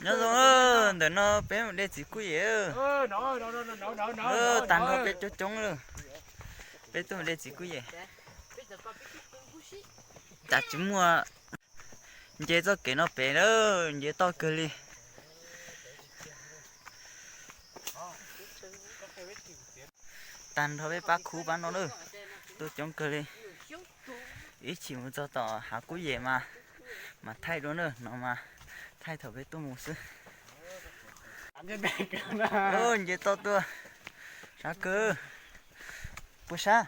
Nyob zoo, ntawm no peb mus de txiv kuj yem. Tag nrho peb coob coob lawm, peb tuaj mus de txiv kuj yem. Cas tsis muaj, nce txoj kev no pem lawm, nce toj kawg li. Tag nrho peb pab khub pab no lawm, tuaj coob kawg li. Ib chim mus txog tom hav kuj yem mas, mas thaij dua na, no mas thaij thaum peb tuaj mus xwb. Nce toj tuaj, sab kawg, puas sab?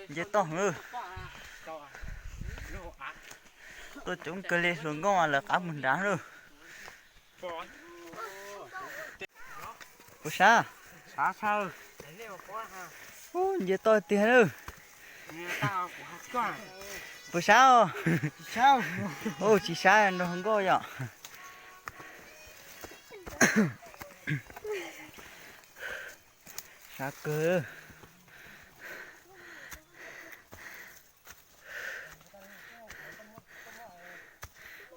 Nce toj heev. Tuaj coob kawg li, hluas nkauj mas lawv qab mus nrad lawm. Puas sab? Ub, nce toj tiag lawm. Puas sab os? Ub, tsis sab, nrog nkauj yom. Sab kawg.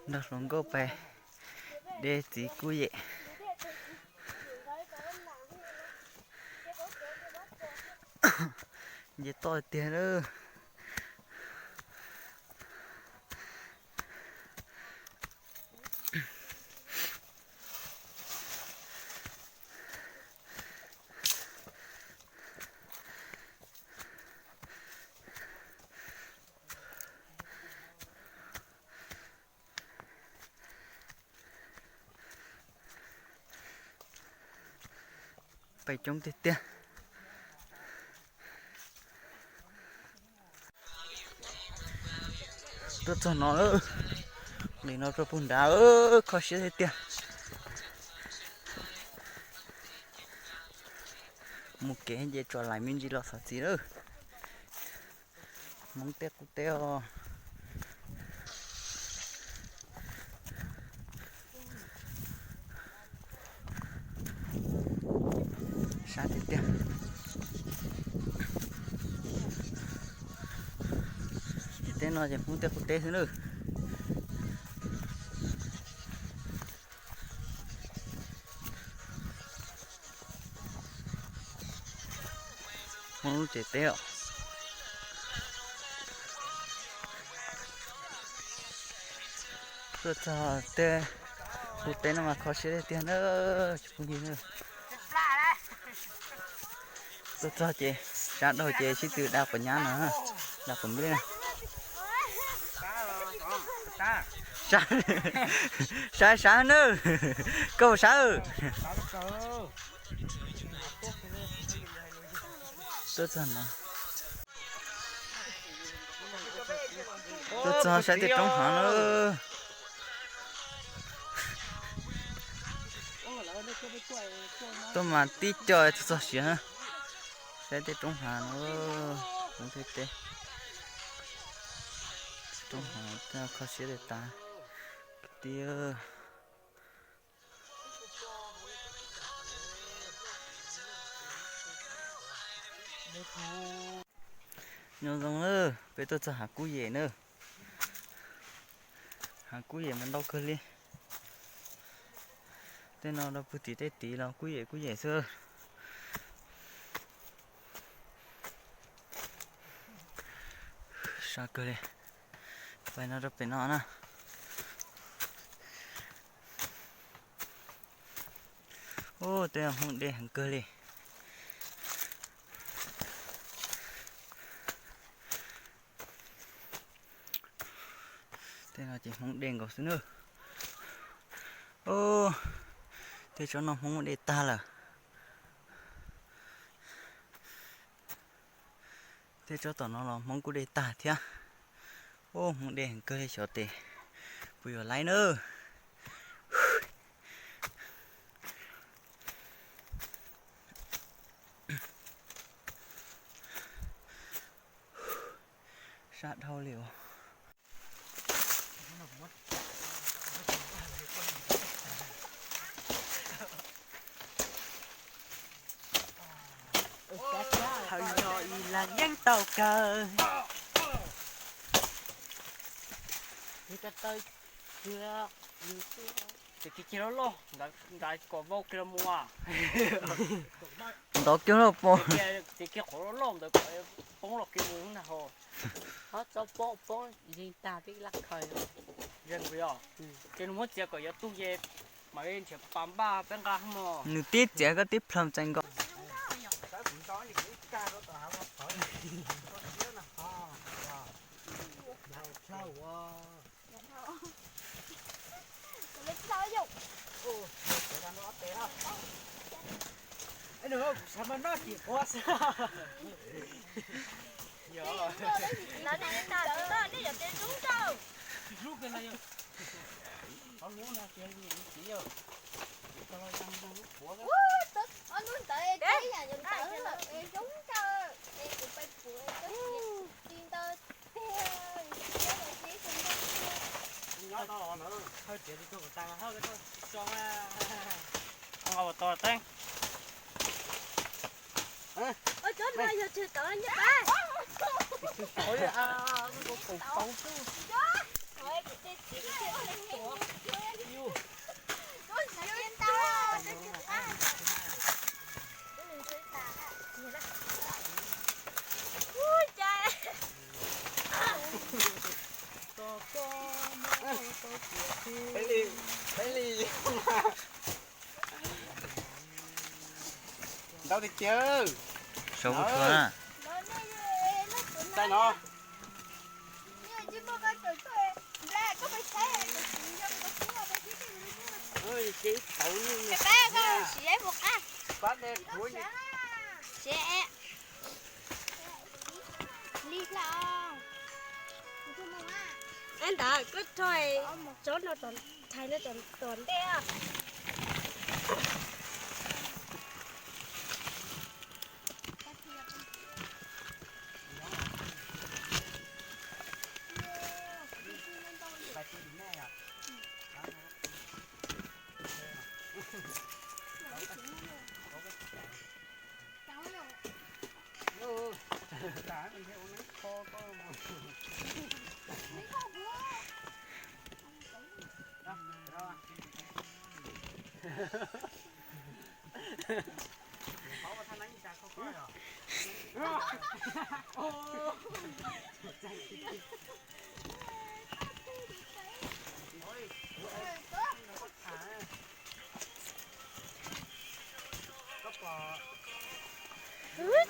Nrog hluas nkauj pais de txiv kuj yem. Nce toj tiag lawm. Pais coob tiag tiag. Tuaj txog no lawm, nim no rau puag nrad, kho siab tiag tiag. Mus kev ces tsuas lais me ntsis los xov txiv lawm. Hmoob tej qub teb os. Sab tiag tiag. Ces teb no ces Hmoob tej qub teb xwb nawb. Hmoob lub tsev teb os. Tuaj txog tej qub teb no mas kho siab tiag tiag na cov phooj ywg na. Tuaj txog ces sab dhau ces sib tw da quav nyab no, da quav nplej na. Sab sab nawb, koj sab. Tuaj txog no, tuaj txog saib tej roob hav na. Tuaj mas tib co txog txog siav na. Saib tej roob hav no, kuv thiaj teb. Roob hav kho siab li tas kwv tij. Nyob zoo na, peb tuaj txog hav kuj yem na. Hav kuj yem mas ntau kawg li. Tej no rau puag tim tej tid los kuj yem kuj yem xwb. Sab kawg li. Pais no rau pem no na. Ub, tej no Hmoob de heev kawg li. Tej no ces Hmoob de nkaus xwb nawb. Ub, tej tsob no Hmoob de tag lawm. Tej tsob tom no los Hmoob kuj de tag thiab. Ub, Hmoob de heev kawg li, xyov tes puas yuav laib nawb. Sab dhau li os. Hawm no ib lag yeeb tau kawg. Ces kiag kiag loj loj ntawd kom vau kiag los mus. Ntov kiag loj poob. Ces kiag qhov loj loj ntawd kom poob los kiag mus na ho. Tso poob poob yeej tag tib lab khaws. Yeej os. Ces nws muab txiav kom yuav tug ces mam li nrhiav pas npaj peb nqa mog. Nws tib txiav koj tib plhaw txais nkaus. Ntau tiag tiag. Saum kuv tshuav na. Tau no. Ntawd koj rho tsob no, thaiv no tom ntej.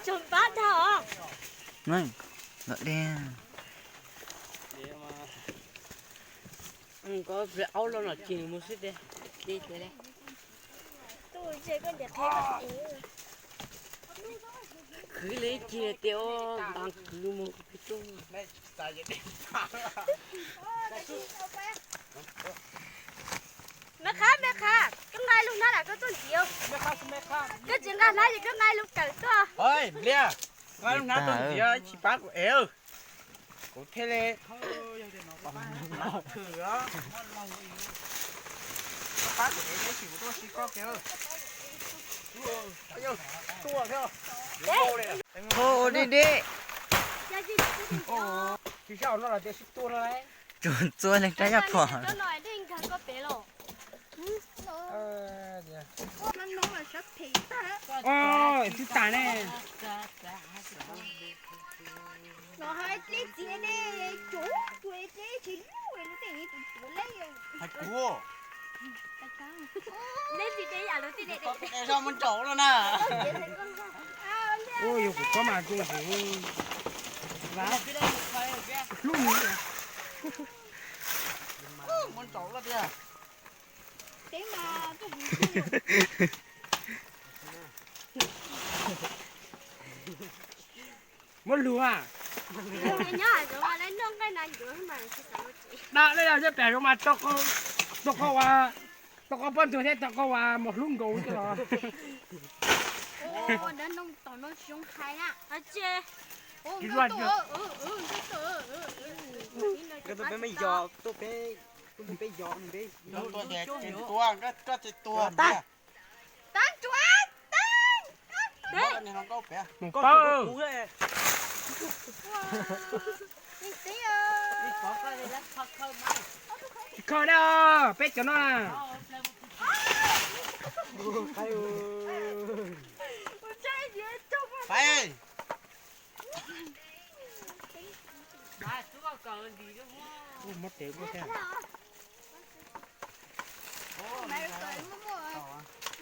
Tsuag pab dhau. Lawm dej. Koj pliag aub los no ces mus xwb tiag. Khwv li ib cig tias npas kwv mus pem roob. Me qhab, me qhab, koj nqa lub hnab lam koj tuaj ntiav. Koj tsis nqa hnab ces koj nqa lub kawm tuaj. Nqa lub hnab tuaj ntiav tsis pab kuv ev. Kuv thiaj li thwm os. Pab kuv ev tsis kuv tuaj si koj kiag. Tua thiab. Ua dib dib. Tsis sab no los tias sib tua no. Tsuas txua leej rab yaj phom. Twb tas ne. Hais kuv. Ua yog kuv kob mas kuv hlub nws. Muab ntsaum loj tiag. Muab lug a. Nyob hais zoov mas lawv noj nqaij na ncuav mas tsis xav lub tsev. Dab lawm yog pem zoov mas tau qau, tau qau ua, tau qau poj ntsuag thiab tau qau ua mos hlub nkaus xwb los. Dab no tom no zoo hais na. Tsis luaj. Koj tuaj peb me yos, tuaj peb, tuaj peb yos peb. Koj tuaj ces tua, koj ces tua. Tab ntsuav, tab. Mus pab. Tsis kho da, peb cov no na. Pais. Muab tes kuj thiab.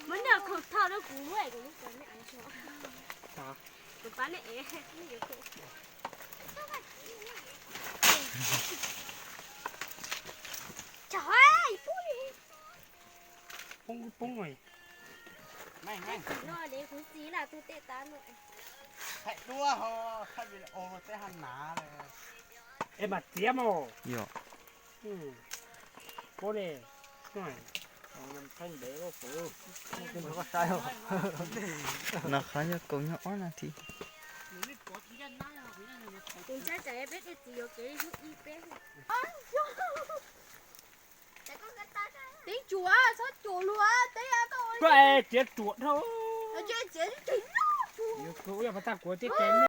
Muab nyiaj khaus thoj rau kuv muab kuv lub kawm nej ev tso. Kuv pab nej ev. Poob poob. Tsis no de kuv txiv na tus tej tav no. Thaij duab ho, thaij video tej ha nav lawm. Es mas txiav mas. Yog. Puab li. No qhov yog kaum nyuag ob nas this. Kuv ntshai tsam peb tej txiv yuav kev ib peb. Teb tsuas txhob tsuas luag teb. Koj txiav tsuas dhau. Yog pas tag kuv tib